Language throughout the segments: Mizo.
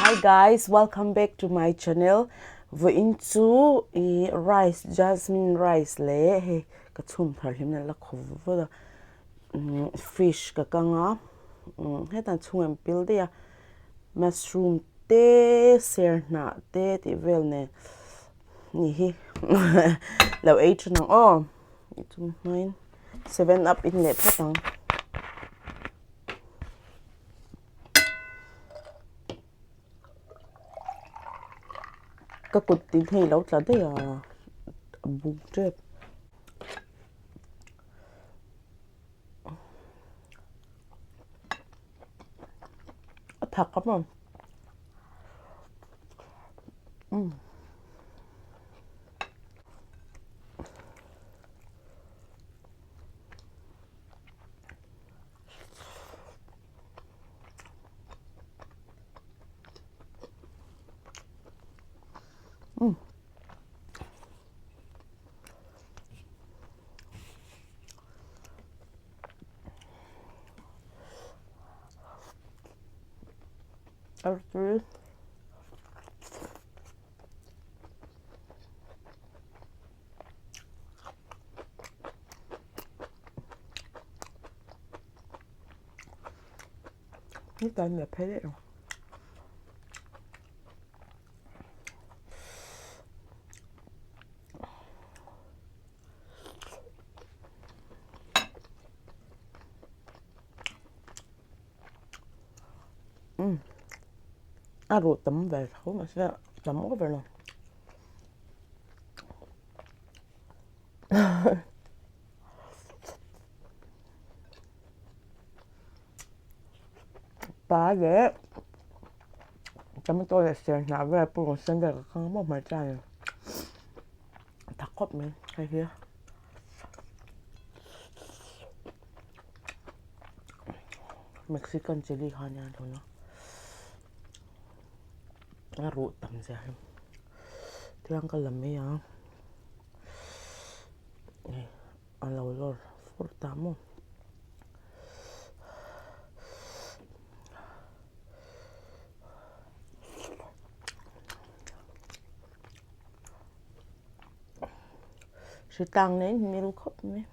Hi guys, welcome back to my channel. Vawiin chu i rice jasmine rice leh hei ka chhum thar hlim na la khaw vut a fish ka kang a hetah chhung an pil daih a mushroom te ser hnah te tih vel nen ni hi lo ei thin ang aw chung hmain seven up in leh phawt ang. Ka kut tin hei lo tla daih a a buk tep. A thak a maw umm. Umm. Artui. Hetlai a phei daih ang. Umm a ruh tam ve tho mahse tam over lo. Pa leh tomato leh ser hnah vel pawh sen vel ka kang mawp mai ta a ni tak khawp mai hei hi mexican chilli kha ania tuna a ruh tam zia hi tiang ka la mai ang. A lo lawr fur ta maw. Hritlang nen hmel khawp mai.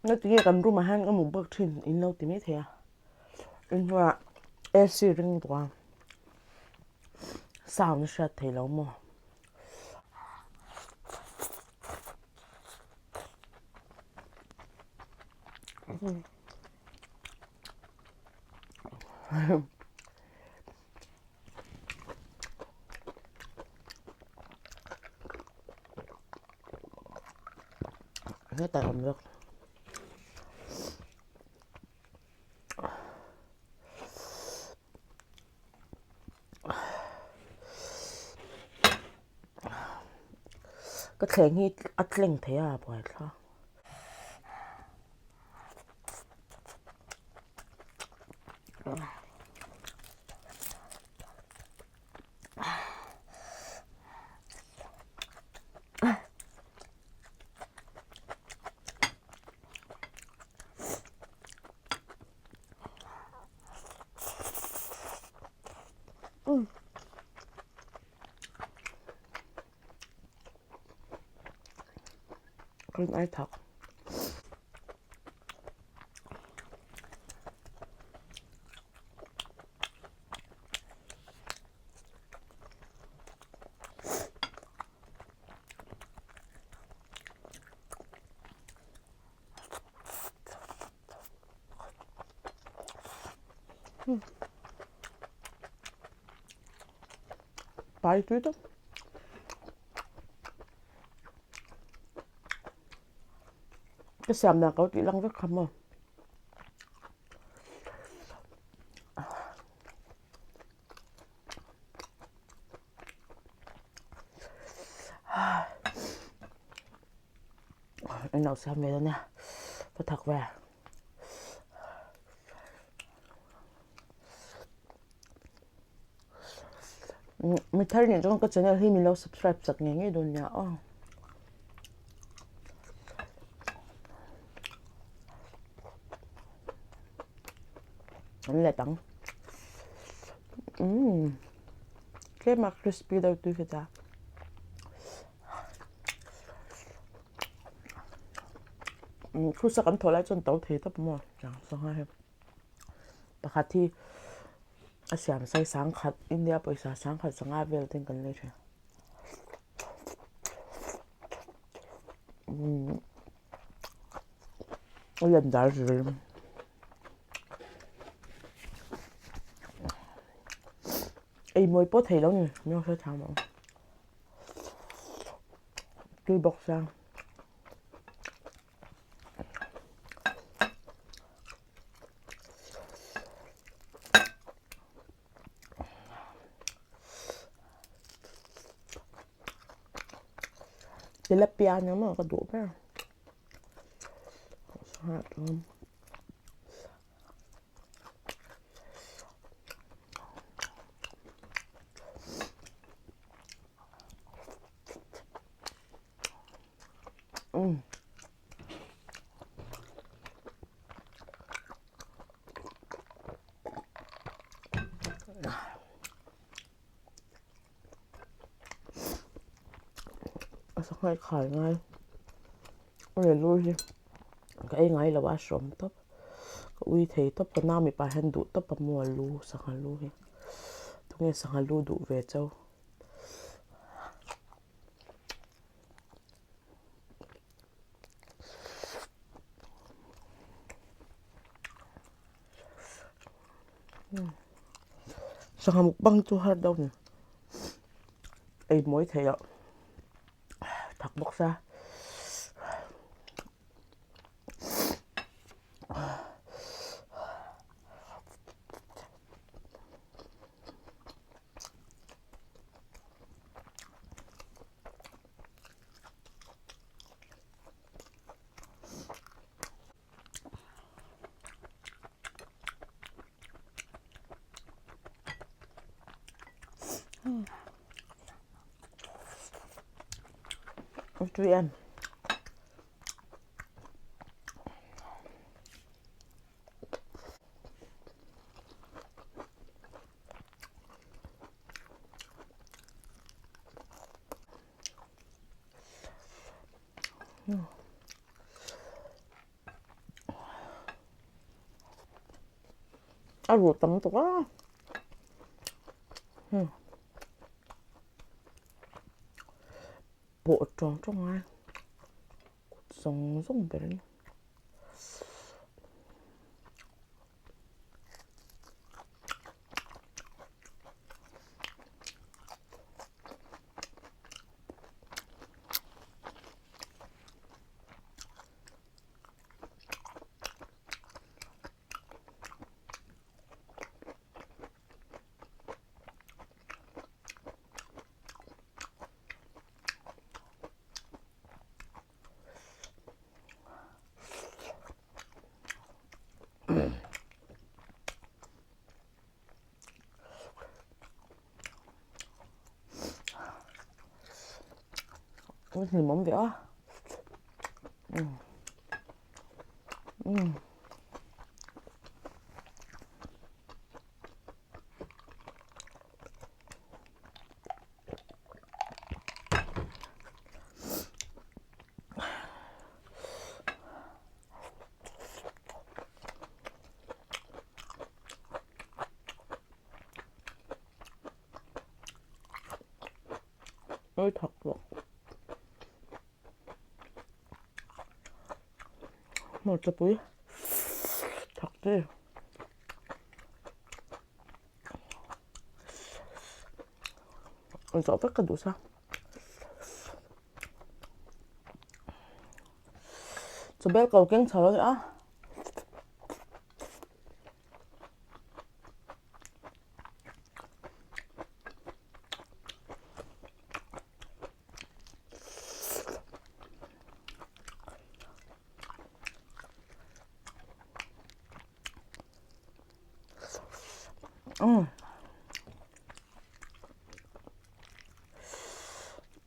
Ngatinge kan room ah hian ka mukbang thin in lo ti mai thei a, inhnuaiah AC ring lutuk a, sound a hriat theih lo maw. Hetah awm zawk. Ka thleng hi a tleng thei a buaithlak. Green ai thak. Pai tui tak. Ka siam dan ka lo tih lang vek kha maw. An lo siam ve dawn a, ka thak ve. Mi thar nih chuan ka channel hi min lo subscribe chak ngei ngei dawn nia aw. An let ang. Umm tlem a crispy deuh tui hret a. Khusa kan thawh lai chuan to thei tawp maw sangha hi. Pakhat hi a siam sai sangkhat India pawisa sangkhat sangha vel ten kan lei thin. A lian dal zel. Ei mawi pawh thei lo ni mi hre thiam ang. Tui bawk sia. Tilapia nia maw ka duh ber. A sangha i khai ngai a rawn lut hi ka ei ngai lo a hrawm tawp ka ui thei tawp ka nau mipa hian duh tawp a maw a lu sangha lu hi tunge sangha lu duh ve chauh. Sangha mukbang chu har deuh a ni ei mawi theih loh thak bawk sia. Tui em. ruh tam tuk a. Pawh tawng tawng a kut zawng zawng ber a ni. Hlimawm ve a. Ôi thật rồi. Một chập bụi. Thật đi. Ôi dạo vất cả đủ sao. Chawbel ko keng chho a.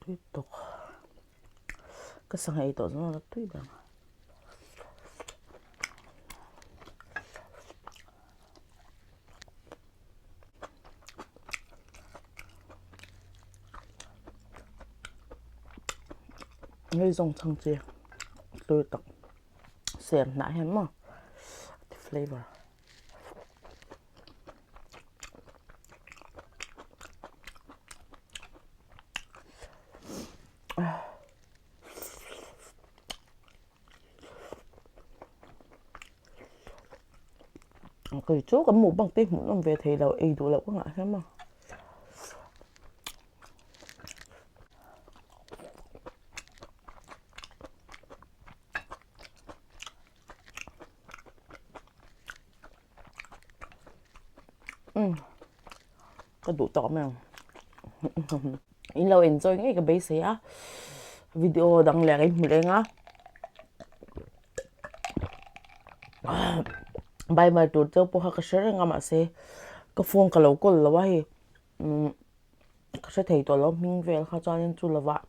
Tui tawk. Ka sangha ei tawh zawng a tui ber. Hei zawng chhang chi tui tak ser hnah hian maw flavor. Kei chu kan mukbang te hmuh nawm ve thei lo ei duh loh ka ngah hiam a. Ka duh tawk mai ang. In lo enjoy ngei ka beisei a. Video dang leh ka inhmu leng a. Bye bye tur cheu pawh kha ka hre reng a mahse ka phone ka lo kawl lo a hei. Ka hre thei tawh lo hming vel kha chuanin chu lovah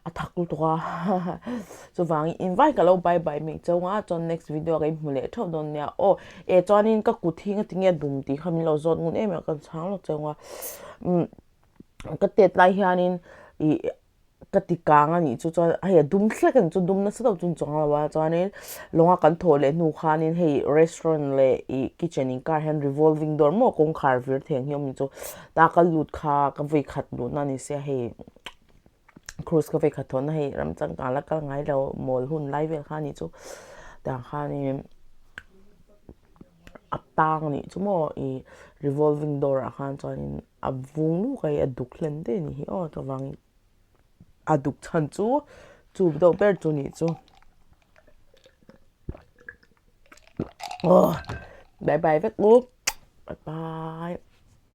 a thak lutuk a chuvangin invite ka lo bye bye mai chauh a chuan next video ah ka inhmu leh theuh dawn nia aw eh chuanin ka kut hi ngatinge a dum tih kha min lo zawt ngun em em a ka chhang lawk chauh a umm ka tet lai hianin ih ka ti kang a nih chu chuan hei a dum hlek a nih chu dum nasa deuh chu ni chuang lo a chuanin lawnga kan thawh leh hnu khanin hei restaurant leh ih kitchen inkar hian revolving door maw kawngkhar vir thei ang hi awm chu ta ka lut kha ka vawi khat luhna a ni sia hei cruise ka vawi khat thawhna hei ram changkang la kal ngai lo mawl hun lai vel kha a nih chu tiang khanin a tang a nih chu maw ih revolving door ah khan chuanin. A vung luk a i a duk hlen daih a nih hi aw chuvangin a duk chhan chu chu deuh ber chu nih chu aw bye bye vek u bye bye.